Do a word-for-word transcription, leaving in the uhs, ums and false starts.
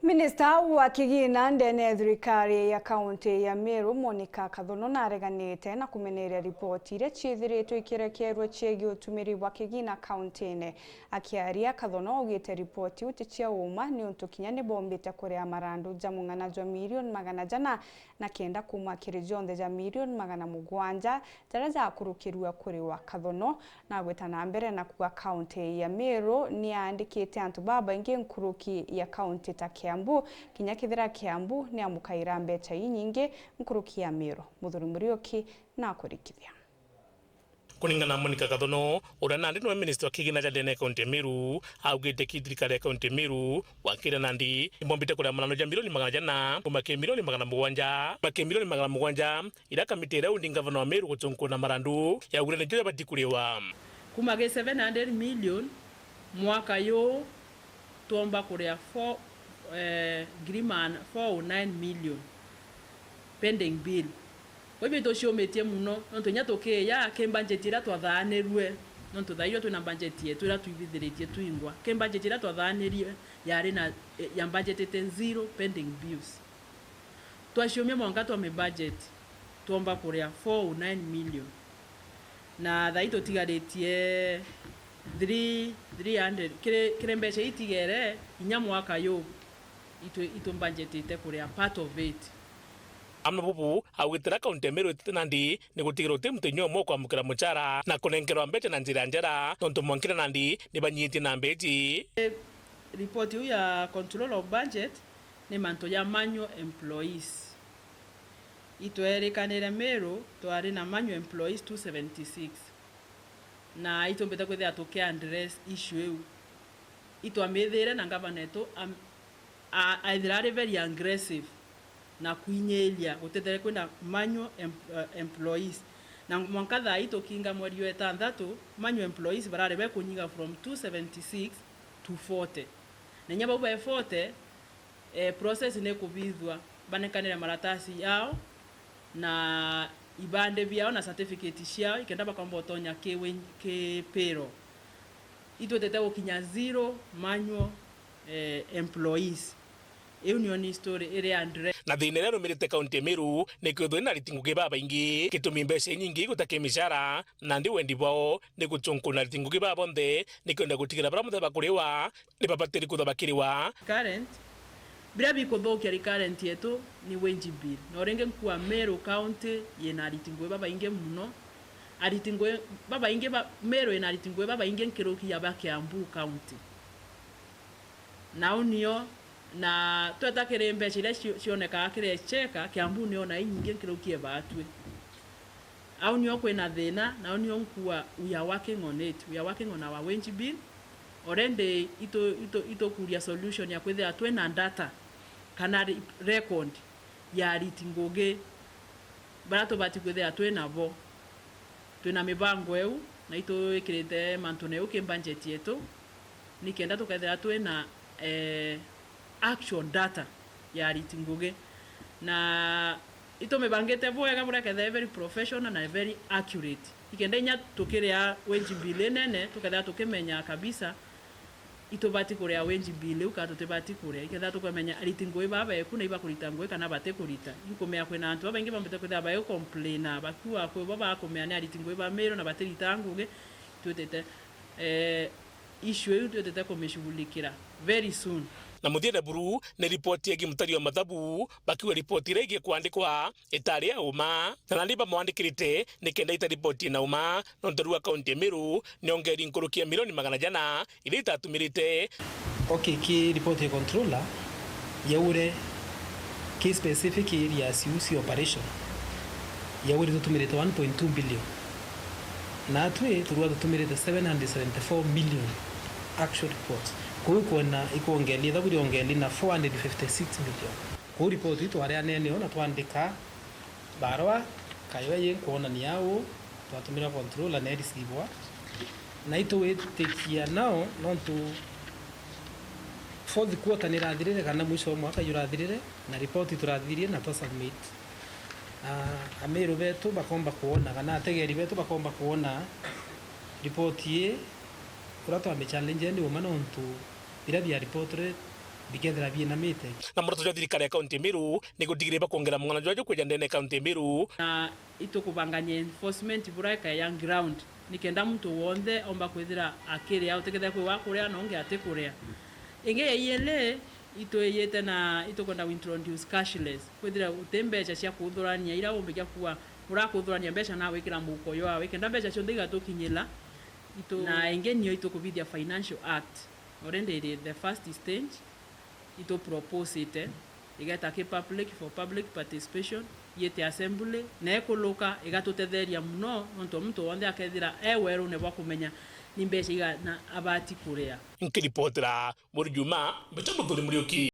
Minista wa kigina ndene ya thirikari ya kaunti ya Meru, Monica Kathono, nareganite na kumeneria ripoti iria ciithiritwe ikierekerua ciegie utumiri bwa kigina kauntiine. Akiaria, Kathono augite ripoti iu ti cia uuma, niuntu kinya ni bombite kuria marandu ja mung'ana jwa milioni magana jana na kenda kuuma kiri jonthe ja milioni magana mugwanja jaria jakurukirua kuriwa. Kathono nagwita na mbere na kuuga kaunti ya Meru ni yaandikite antu babaingi nkuruki ya kaunti ta Kiambu, kinya kethira Kiambu ni yamukaira mbecha inyingi nkuruki ya Meru. Muthuri Muriuki nakurikithia. Kuringana na Monica Kathono, uria nandi niwe minista wa kigina ja ndene ya kaunti ya Meru, augite ki thirikari ya kaunti ya Meru, wakira nandi, ibombite kuria marandu ja milioni magana jana, kuuma ki milioni magana mugwanja, kuuma ki milioni magana mugwanja, iria kamiti iria undi ngavana wa Meru guchunkuna marandu, yaugire nijo jabati kuriwa. Kuuma ki seven hundred million, mwaka yu, twomba kuria four, eh, ngiri magana, four oh nine million pending bill. Kwa hivyo ituciumitie muno, nontu inya tukiya ki budget iria twathaanirue, nontu thaa iu twina budget yetu iria twibithiritie twingwa. Ki budget iria twathaanirie yari na, ya budgetite zero pending bills. Twaciumia mwanka twa mi budget, twomba kuria four oh nine million. Na thaa ii tutigaritie three, three hundred. Kiri, kiri mbeca itigere, inya mwaka yu, itu, itu budgetite kuria part of it. Amwe bubu, augite ra kaunti ya Meru itite nandi ni gutigira uti muntu inya umwe ukwamukira muchara na kunenkerwa mbeca na njira njera, nontu mwankire nandi ni banyitie na mbeca. Report iu ya control of budget ni mantu ja manual employees. Itwerikanire Meru, twari na manual employees two seventy six. Na itumbite kwithira tuki address issue iu. Itwamithire na ngavana etu am-, a-, aithira ari very aggressive na kwinyiria gutethire kwina manual em-, eh, employees. Na mwanka thaa ii tukinga mweri wa itantatu, manual employees barari bekunyiga from two seventy six to forty. Na inya bau be forty, eh, process ni kubithua, banekanire maratasi yao na ibande biao na certificate ciao, ikenda bakomba utonya ki wage-, ki payroll. Itwitite gukinya zero manual, eh, employees. Iu nio ni story iri address. Na thina iria irumirite kaunti ya Meru ni kwithirwa ina ariti ngugi babaingi, gitumi mbeca inyingi gutaki mishara, nandi wendi bwao ni guchunkuna ariti ngugi baa bonthe, ni kwenda gutigira baria bonthe bakuriwa ni babatiri kuthabakiriwa. Current, biria bikuthukia recurrent yetu ni wage bill. Na uringi nkua Meru County yina ariti ngugi babaingi muno. Ariti ngugi babaingi ba, Meru ina ariti ngugi babaingi nkuruki ya ba Kiambu County. Nau nio, na tweta kiri mbeca iria cio-, cionekaa kiri echeka, Kiambu nio na inyingi nkuruki ya batwi. Au nio kwina thina, nao nio nkua, we are working on it. We are working on our wage bill. Already itu, itu, itukuria solution ya kwithira twina data kana re-, record ya ariti ngugi baria tubati kwithira twinabo. Twina mibango iu, na itwikirite mantune iu ki budget yetu, nikenda tukethira twina, eh, actual data ya ariti ngugi. Na itumibangite bwega buria kethira i very professional na very accurate. Ikenda inya tukiria wage bill inene, tukethira tukimenya kabisa itubati kuria wage bill iu kana tutibati kuria. Ikethira tukamenya ariti ngugi baa beku na ibakurita ngugi kana batikurita. Inkumenya kwina antu babaingi bambite kwithira bagicomplaina, bakiuga kwi bo bakumenya ni ariti ngugi ba Meru na batirita ngugi. Twitite, eh, issue iu twitite kumishughulikira very soon. Na muthiene buru ni ripoti yegii mutari wa mathabu, bakiuga ripoti iria igii kwandikwa itari ya uma, na nandi bamwandikirite nikenda ita ripoti ina uma, nontu riu akaunti ya Meru ni ongeri nkuruki ya milioni magana jana iria itatumirite. Okay, ki report ya controller yaure ki specific areas iu cia operation, yaure tutumirite one point two billion. Na atwi turua tutumirite seven hundred seventy-four million actual reports. Kuu kwona ikwongeli, ithabu riongeli na four hundred fifty-six million. Kuu report ii twari anene o na twandika barua, kayo ii nkwonania uu twatumire controller na irisibwa. Na itugwitikia nao nontu fourth quarter nirathirire kana mwisho wa mwaka jurathirire, na report turathithirie na twa submit. Ah, Ameru betu bakomba kwona, kana ategeri betu bakomba kwona report ii, uria twami challenge ni uma nontu biria bia report ri bikethira biinamite. Na muoroto jwa thirikari ya kaunti ya Meru ni gutigirira bakwongera mung'ana jwa jukwija ndene ya kaunti ya Meru. Na itukubangania enforcement bura ikaeya ground, nikenda muntu wonthe omba kwithira akiria, utikethira kwi wa kuria na ungi atikuria. Ingi ya iili, itwiyite na itukwenda introduce cashless, kwithira uti mbeca cia kuthurania ira umbikia kuwa urakuthurania mbeca na wikira muhuko jwawe, kenda mbeca cionthe igatukinyira. Itu- na ingi nio itukubithia Financial Act, already iri the first stage, ituproposite igeta ki public for public participation, yite assembly na ikuluka, igatutetheria muno nontu muntu wonthe akethira e werune bwa kumenya ni mbeca igana abati kuria. Nkiripotera Muri Juma, mbita Muthuri Muriuki.